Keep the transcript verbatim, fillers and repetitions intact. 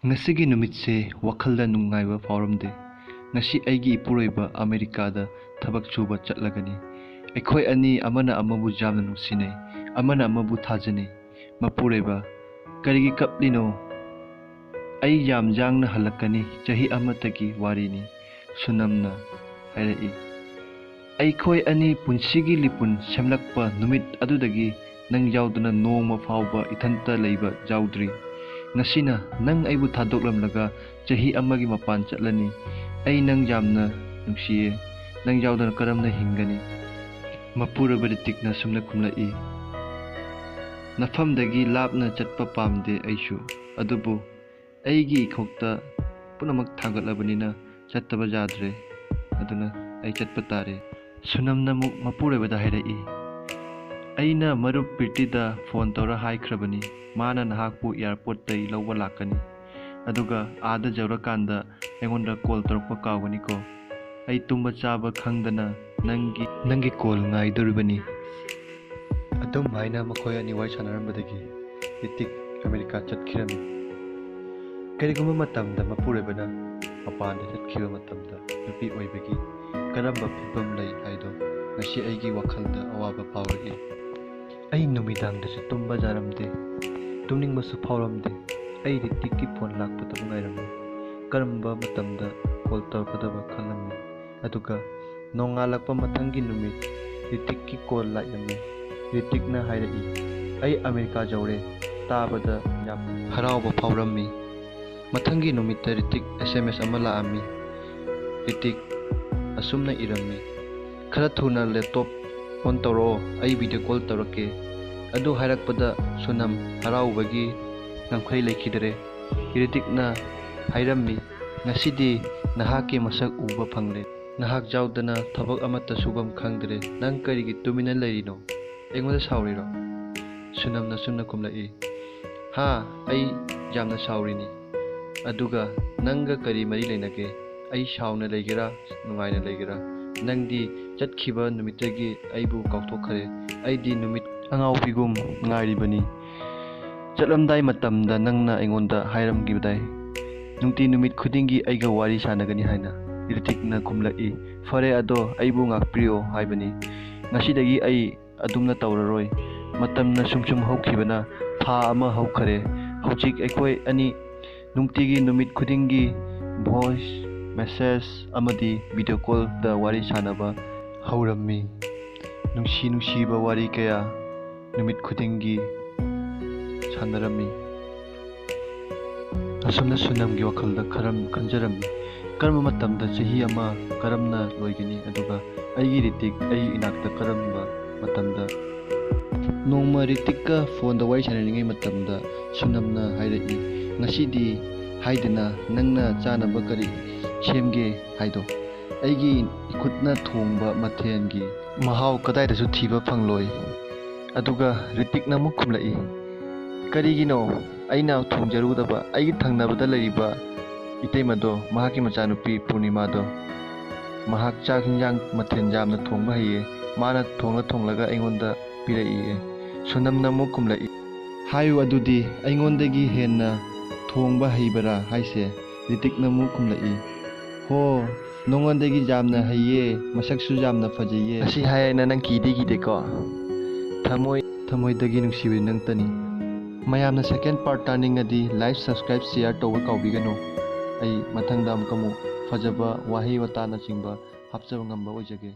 ꯉꯁꯤꯒꯤ ꯅꯨꯃꯤꯠꯁꯦ ꯋꯥꯈꯜꯗ ꯅꯨꯡꯉꯥꯏꯕ ꯐꯥꯎꯔꯝꯗꯦ꯫ ꯉꯁꯤ ꯑꯩꯒꯤ ꯏꯄꯨꯔꯣꯏꯕ ꯑꯃꯦꯔꯤꯀꯥꯗ ꯊꯕꯛ ꯁꯨꯕ ꯆꯠꯂꯒꯅꯤ꯫ ꯑꯩꯈꯣꯏ ꯑꯅꯤ ꯑꯃꯅ ꯑꯃꯕꯨ ꯌꯥꯝꯅ ꯅꯨꯡꯁꯤꯅꯩ, ꯑꯃꯅ ꯑꯃꯕꯨ ꯊꯥꯖꯅꯩ꯫ ꯃꯄꯨꯔꯣꯏꯕ, ꯀꯔꯤꯒꯤ ꯀꯞꯂꯤꯅꯣ? ꯑꯩ ꯌꯥꯝ ꯌꯥꯡꯅ ꯍꯜꯂꯛꯀꯅꯤ, ꯆꯍꯤ ꯑꯃꯇꯒꯤ ꯋꯥꯔꯤꯅꯤ, ꯁꯨꯅꯝꯅ ꯍꯥꯏꯔꯛꯏ꯫ ꯑꯩꯈꯣꯏ ꯑꯅꯤ ꯄꯨꯟꯁꯤꯒꯤ ꯂꯤꯄꯨꯟ ꯁꯦꯝꯂꯛꯄ ꯅꯨꯃꯤꯠ ꯑꯗꯨꯗꯒꯤ ꯅꯪ ꯌꯥꯎꯗꯅ ꯅꯣꯡꯃ ꯐꯥꯎꯕ ꯏꯊꯟꯇ ꯂꯩꯕ ꯌꯥꯎꯗ꯭ꯔꯤ꯫ ꯉꯁꯤꯅ ꯅꯪ ꯑꯩꯕꯨ ꯊꯥꯗꯣꯛꯂꯝꯂꯒ ꯆꯍꯤ ꯑꯃꯒꯤ ꯃꯄꯥꯟ ꯆꯠꯂꯅꯤ꯫ ꯑꯩ ꯅꯪ ꯌꯥꯝꯅ ꯅꯨꯡꯁꯤꯌꯦ꯫ ꯅꯪ ꯌꯥꯎꯗꯅ ꯀꯔꯝꯅ ꯍꯤꯡꯒꯅꯤ? ꯃꯄꯨꯔꯣꯏꯕ ꯔꯤꯇꯤꯛꯅ ꯁꯨꯝꯅ ꯈꯨꯝꯂꯛꯏ, ꯅꯐꯝꯗꯒꯤ ꯂꯥꯞꯅ ꯆꯠꯄ ꯄꯥꯝꯗꯦ ꯑꯩꯁꯨ, ꯑꯗꯨꯕꯨ ꯑꯩꯒꯤ ꯏꯈꯣꯛꯇ ꯄꯨꯝꯅꯃꯛ ꯊꯥꯡꯒꯠꯂꯕꯅꯤꯅ ꯆꯠꯇꯕ ꯌꯥꯗ꯭ꯔꯦ, ꯑꯗꯨꯅ ꯑꯩ ꯆꯠꯄ ꯇꯥꯔꯦ꯫ ꯁꯨꯅꯝꯅ ꯑꯃꯨꯛ ꯃꯄꯨꯔꯣꯏꯕꯗ ꯍꯥꯏꯔꯛꯏ, ꯑꯩꯅ ꯃꯔꯨꯞ ꯄ꯭ꯔꯤꯇꯤꯗ ꯐꯣꯟ ꯇꯧꯔ ꯍꯥꯏꯈ꯭ꯔꯕꯅꯤ, ꯃꯥꯅ ꯅꯍꯥꯛꯄꯨ ꯑꯦꯌꯥꯔꯄꯣꯔꯠꯇꯒꯤ ꯂꯧꯕ ꯂꯥꯛꯀꯅꯤ, ꯑꯗꯨꯒ ꯑꯥꯗ ꯌꯧꯔꯀꯥꯟꯗ ꯑꯩꯉꯣꯟꯗ ꯀꯣꯜ ꯇꯧꯔꯛꯄ ꯀꯥꯎꯒꯅꯤꯀꯣ꯫ ꯑꯩ ꯇꯨꯝꯕ ꯆꯥꯕ ꯈꯪꯗꯅ ꯅꯪꯒꯤ ꯅꯪꯒꯤ ꯀꯣꯜ ꯉꯥꯏꯗꯣꯔꯤꯕꯅꯤ꯫ ꯑꯗꯨꯝ ꯍꯥꯏꯅ ꯃꯈꯣꯏ ꯑꯅꯤ ꯋꯥꯔꯤ ꯁꯥꯟꯅꯔꯝꯕꯗꯒꯤ ꯔꯤꯇꯤꯛ ꯑꯃꯦꯔꯤꯀꯥ ꯆꯠꯈꯤꯔꯝꯃꯤ꯫ ꯀꯔꯤꯒꯨꯝꯕ ꯃꯇꯝꯗ ꯃꯄꯨꯔꯣꯏꯕꯅ ꯃꯄꯥꯟꯗ ꯆꯠꯈꯤꯕ ꯃꯇꯝꯗ ꯅꯨꯄꯤ ꯑꯣꯏꯕꯒꯤ ꯀꯔꯝꯕ ꯐꯤꯕꯝ ꯂꯩ ꯍꯥꯏꯗꯣ ꯉꯁꯤ ꯑꯩꯒꯤ ꯋꯥꯈꯜꯗ ꯑꯋꯥꯕ ꯐꯥꯎꯔꯛꯏ꯫ ꯑꯩ ꯅꯨꯃꯤꯗꯥꯡꯗꯁꯨ ꯇꯨꯝꯕ ꯌꯥꯔꯝꯗꯦ, ꯇꯨꯝꯅꯤꯡꯕꯁꯨ ꯐꯥꯎꯔꯝꯗꯦ꯫ ꯑꯩ ꯔꯤꯇꯤꯛꯀꯤ ꯐꯣꯟ ꯂꯥꯛꯄꯗꯕꯨ ꯉꯥꯏꯔꯝꯃꯤ꯫ ꯀꯔꯝꯕ ꯃꯇꯝꯗ ꯀꯣꯜ ꯇꯧꯔꯛꯀꯗꯕ ꯈꯜꯂꯝꯃꯤ꯫ ꯑꯗꯨꯒ ꯅꯣꯡꯉꯥꯜꯂꯛꯄ ꯃꯊꯪꯒꯤ ꯅꯨꯃꯤꯠ ꯔꯤꯇꯤꯛꯀꯤ ꯀꯣꯜ ꯂꯥꯛꯂꯝꯃꯤ꯫ ꯔꯤꯇꯤꯛꯅ ꯍꯥꯏꯔꯛꯏ, "ꯑꯩ ꯑꯃꯦꯔꯤꯀꯥ ꯌꯧꯔꯦ!" ꯇꯥꯕꯗ ꯌꯥꯝ ꯍꯔꯥꯎꯕ ꯐꯥꯎꯔꯝꯃꯤ꯫ ꯃꯊꯪꯒꯤ ꯅꯨꯃꯤꯠꯇ ꯔꯤꯇꯤꯛ ꯑꯦꯁ ꯑꯦꯝ ꯑꯦꯁ ꯑꯃ ꯂꯥꯛꯑꯝꯃꯤ꯫ ꯔꯤꯇꯤꯛ ꯑꯁꯨꯝꯅ ꯏꯔꯝꯃꯤ, "ꯈꯔ ꯊꯨꯅ ꯂꯦꯞꯇꯣꯞ ꯑꯣꯟ ꯇꯧꯔꯛꯑꯣ, ꯑꯩ ꯚꯤꯗꯤꯑꯣ ꯀꯣꯜ ꯇꯧꯔꯛꯀꯦ"꯫ ꯑꯗꯨ ꯍꯥꯏꯔꯛꯄꯗ ꯁꯣꯅꯝ ꯍꯔꯥꯎꯕꯒꯤ ꯉꯝꯈꯩ ꯂꯩꯈꯤꯗ꯭ꯔꯦ꯫ ꯔꯤꯇꯤꯛꯅ ꯍꯥꯏꯔꯝꯃꯤ, "ꯉꯁꯤꯗꯤ ꯅꯍꯥꯛꯀꯤ ꯃꯁꯛ ꯎꯕ ꯐꯪꯂꯦ꯫ ꯅꯍꯥꯛ ꯌꯥꯎꯗꯅ ꯊꯕꯛ ꯑꯃꯠꯇ ꯁꯨꯐꯝ ꯈꯪꯗ꯭ꯔꯦ꯫ ꯅꯪ ꯀꯔꯤꯒꯤ ꯇꯨꯃꯤꯟꯅ ꯂꯩꯔꯤꯅꯣ? ꯑꯩꯉꯣꯟꯗ ꯁꯥꯎꯔꯤꯔꯣ?" ꯁꯣꯅꯝꯅ ꯁꯨꯝꯅ ꯈꯨꯝꯂꯛꯏ, "ꯍꯥ, ꯑꯩ ꯌꯥꯝꯅ ꯁꯥꯎꯔꯤꯅꯤ꯫ ꯑꯗꯨꯒ ꯅꯪꯒ ꯀꯔꯤ ꯃꯔꯤ ꯂꯩꯅꯒꯦ? ꯑꯩ ꯁꯥꯎꯅ ꯂꯩꯒꯦꯔꯥ, ꯅꯨꯡꯉꯥꯏꯅ ꯂꯩꯒꯦꯔꯥ? ꯅꯪꯗꯤ ꯆꯠꯈꯤꯕ ꯅꯨꯃꯤꯠꯇꯒꯤ ꯑꯩꯕꯨ ꯀꯥꯎꯊꯣꯛꯈ꯭ꯔꯦ꯫ ꯑꯩꯗꯤ ꯅꯨꯃꯤꯠ ꯑꯉꯥꯎꯕꯤꯒꯨꯝ ꯉꯥꯏꯔꯤꯕꯅꯤ"꯫ ꯆꯠꯂꯝꯗꯥꯏ ꯃꯇꯝꯗ ꯅꯪꯅ ꯑꯩꯉꯣꯟꯗ ꯍꯥꯏꯔꯝꯈꯤꯕꯗꯥꯏ, ꯅꯨꯡꯇꯤ ꯅꯨꯃꯤꯠ ꯈꯨꯗꯤꯡꯒꯤ ꯑꯩꯒ ꯋꯥꯔꯤ ꯁꯥꯟꯅꯒꯅꯤ ꯍꯥꯏꯅ꯫ ꯔꯤꯇꯤꯛꯅ ꯈꯨꯝꯂꯛꯏ, "ꯐꯔꯦ, ꯑꯗꯣ ꯑꯩꯕꯨ ꯉꯥꯛꯄꯤꯌꯣ ꯍꯥꯏꯕꯅꯤ꯫ ꯉꯁꯤꯗꯒꯤ ꯑꯩ ꯑꯗꯨꯝꯅ ꯇꯧꯔꯔꯣꯏ꯫" ꯃꯇꯝꯅ ꯁꯨꯝ ꯁꯨꯝ ꯍꯧꯈꯤꯕꯅ ꯊꯥ ꯑꯃ ꯍꯧꯈꯔꯦ꯫ ꯍꯧꯖꯤꯛ ꯑꯩꯈꯣꯏ ꯑꯅꯤ ꯅꯨꯡꯇꯤꯒꯤ ꯅꯨꯃꯤꯠ ꯈꯨꯗꯤꯡꯒꯤ voice message ꯑꯃꯗꯤ video callꯗ ꯋꯥꯔꯤ ꯁꯥꯟꯅꯕ ꯍꯧꯔꯝꯃꯤ꯫ ꯅꯨꯡꯁꯤ ꯅꯨꯡꯁꯤꯕ ꯋꯥꯔꯤ ꯀꯌꯥ ꯅꯨꯃꯤꯠ ꯈꯨꯗꯤꯡꯒꯤ ꯁꯥꯟꯅꯔꯝꯃꯤ꯫ ꯑꯁꯨꯝꯅ ꯁꯨꯅꯝꯒꯤ ꯋꯥꯈꯜꯗ ꯈꯔꯝ ꯈꯟꯖꯔꯝꯃꯤ, "ꯀꯔꯝꯕ ꯃꯇꯝꯗ ꯆꯍꯤ ꯑꯃ ꯀꯔꯝꯅ ꯂꯣꯏꯒꯅꯤ? ꯑꯗꯨꯒ ꯑꯩꯒꯤ ꯔꯤꯇꯤꯛ ꯑꯩꯒꯤ ꯏꯅꯥꯛꯇ ꯀꯔꯝꯕ ꯃꯇꯝꯗ?" ꯅꯣꯡꯃ ꯔꯤꯇꯤꯛꯀ ꯐꯣꯟꯗ ꯋꯥꯔꯤ ꯁꯥꯟꯅꯔꯤꯉꯩ ꯃꯇꯝꯗ ꯁꯨꯅꯝꯅ ꯍꯥꯏꯔꯛꯏ, "ꯉꯁꯤꯗꯤ ꯍꯥꯏꯗꯅ ꯅꯪꯅ ꯆꯥꯅꯕ ꯀꯔꯤ ꯁꯦꯝꯒꯦ ꯍꯥꯏꯗꯣ꯫ ꯑꯩꯒꯤ ꯏꯈꯨꯠꯅ ꯊꯣꯡꯕ ꯃꯊꯦꯜꯒꯤ ꯃꯍꯥꯎ ꯀꯗꯥꯏꯗꯁꯨ ꯊꯤꯕ ꯐꯪꯂꯣꯏ꯫" ꯑꯗꯨꯒ ꯔꯤꯇꯤꯛꯅ ꯑꯃꯨꯛ ꯈꯨꯝꯂꯛꯏ, "ꯀꯔꯤꯒꯤꯅꯣ ꯑꯩꯅ ꯊꯣꯡꯖꯔꯨꯗꯕ? ꯑꯩꯒꯤ ꯊꯪꯅꯕꯗ ꯂꯩꯔꯤꯕ ꯏꯇꯩꯃꯗꯣ, ꯃꯍꯥꯛꯀꯤ ꯃꯆꯥꯅꯨꯄꯤ ꯄꯨꯔꯅꯤꯃꯥꯗꯣ, ꯃꯍꯥꯛ ꯆꯥꯛ ꯍꯤꯟꯖꯥꯡ ꯃꯊꯦꯜ ꯌꯥꯝꯅ ꯊꯣꯡꯕ ꯍꯩꯌꯦ꯫ ꯃꯥꯅ ꯊꯣꯡꯂ ꯊꯣꯡꯂꯒ ꯑꯩꯉꯣꯟꯗ ꯄꯤꯔꯛꯏꯌꯦ꯫" ꯁꯨꯅꯝꯅ ꯑꯃꯨꯛ ꯈꯨꯝꯂꯛꯏ, "ꯍꯥꯏꯌꯨ ꯑꯗꯨꯗꯤ, ꯑꯩꯉꯣꯟꯗꯒꯤ ꯍꯦꯟꯅ ꯊꯣꯡꯕ ꯍꯩꯕꯔꯥ ꯍꯥꯏꯁꯦ?" ꯔꯤꯇꯤꯛꯅ ꯑꯃꯨꯛ ꯈꯨꯝꯂꯛꯏ, "ꯍꯣ, ꯅꯉꯣꯟꯗꯒꯤ ꯌꯥꯝꯅ ꯍꯩꯌꯦ, ꯃꯁꯛꯁꯨ ꯌꯥꯝꯅ ꯐꯖꯩꯌꯦ꯫ ꯑꯁꯤ ꯍꯥꯏ ꯍꯥꯏꯅ ꯅꯪ ꯀꯤꯗꯤ ꯀꯤꯗꯦꯀꯣ?" ꯊꯃꯣꯏ ꯊꯃꯣꯏꯗꯒꯤ ꯅꯨꯡꯁꯤꯕꯗꯤ ꯅꯪꯇꯅꯤ꯫ ꯃꯌꯥꯝꯅ second part ꯇꯥꯅꯤꯡꯉꯗꯤ like, subscribe, share ꯇꯧꯕ ꯀꯥꯎꯕꯤꯒꯅꯨ꯫ ꯑꯩ ꯃꯊꯪꯗ ꯑꯃꯨꯛꯀ ꯑꯃꯨꯛ ꯐꯖꯕ ꯋꯥꯍꯩ ꯋꯥꯇꯥꯅꯆꯤꯡꯕ ꯍꯥꯞꯆꯕ ꯉꯝꯕ ꯑꯣꯏꯖꯒꯦ꯫